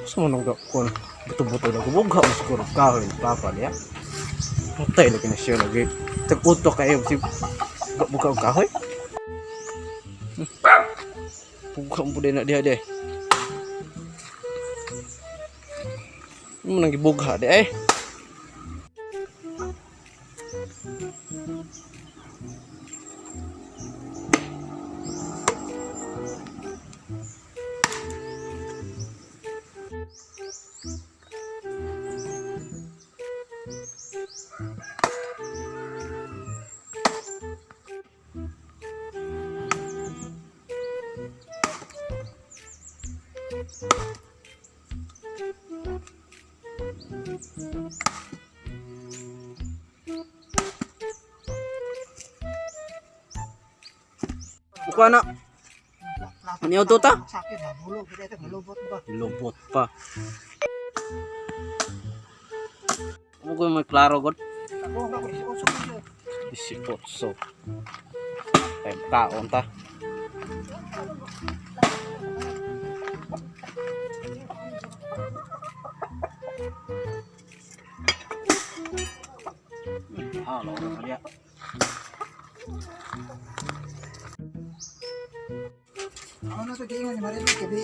Sa mo nang kon buto-buto na gubugha mo siguro kahoy ni papa niya. Patay lagi na siya lagi. Tag-uto kayo si buka og kahoy. Bugha mo din na diha di. Mo nang gibugha di eh. Buka na. Ano to ta? Sakit na, bulog. Kita ito, malubot ba? Lubot pa. Mo ko may klaro god. Ako, ako, 18 ko yun. 18. Kay kaon ta. Halo, kaya. Ako na ito, giingon ni Marilu, gabi.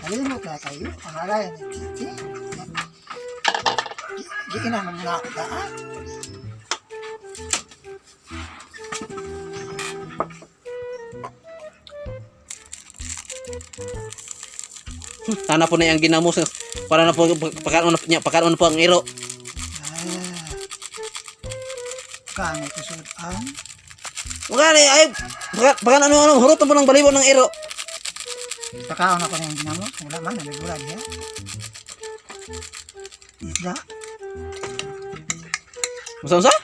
Nalimot na kayo. Ang alay ni Titi. Giinan mo muna ako daan. Tana po na yung ginamos para na po pakaon na niya, pakaon na po ang iro. Ah. Kano ko sudan? Magani ay baka ano ano hurot na po ng balibo ng iro. Pakaon ako na yung ginamos. Wala man, nabigura niya. Isda. Unsa unsa?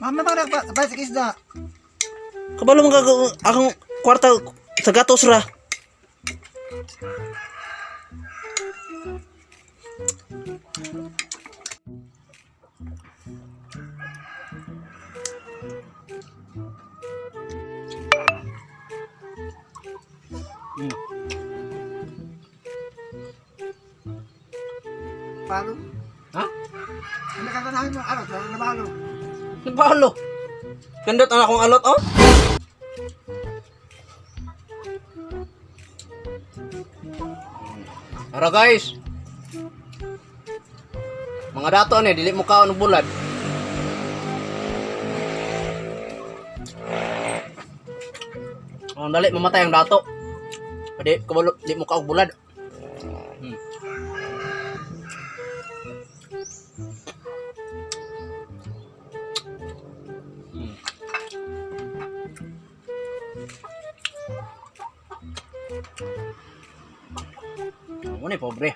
Mama, ba, ba, ba, sa isda? Kabalo man ka akong kwarta sa gatos ra. Palo. Ha? Ano ka ganahan mo? Ano, nabalo. Nabalo. Kandot ang akong alot oh. Tara guys. Mga dato ni dili mo kaon og bulad. Ang dali mamatay ang dato. Pwede kabalo di mo kaog bulad. Ano ni pobre.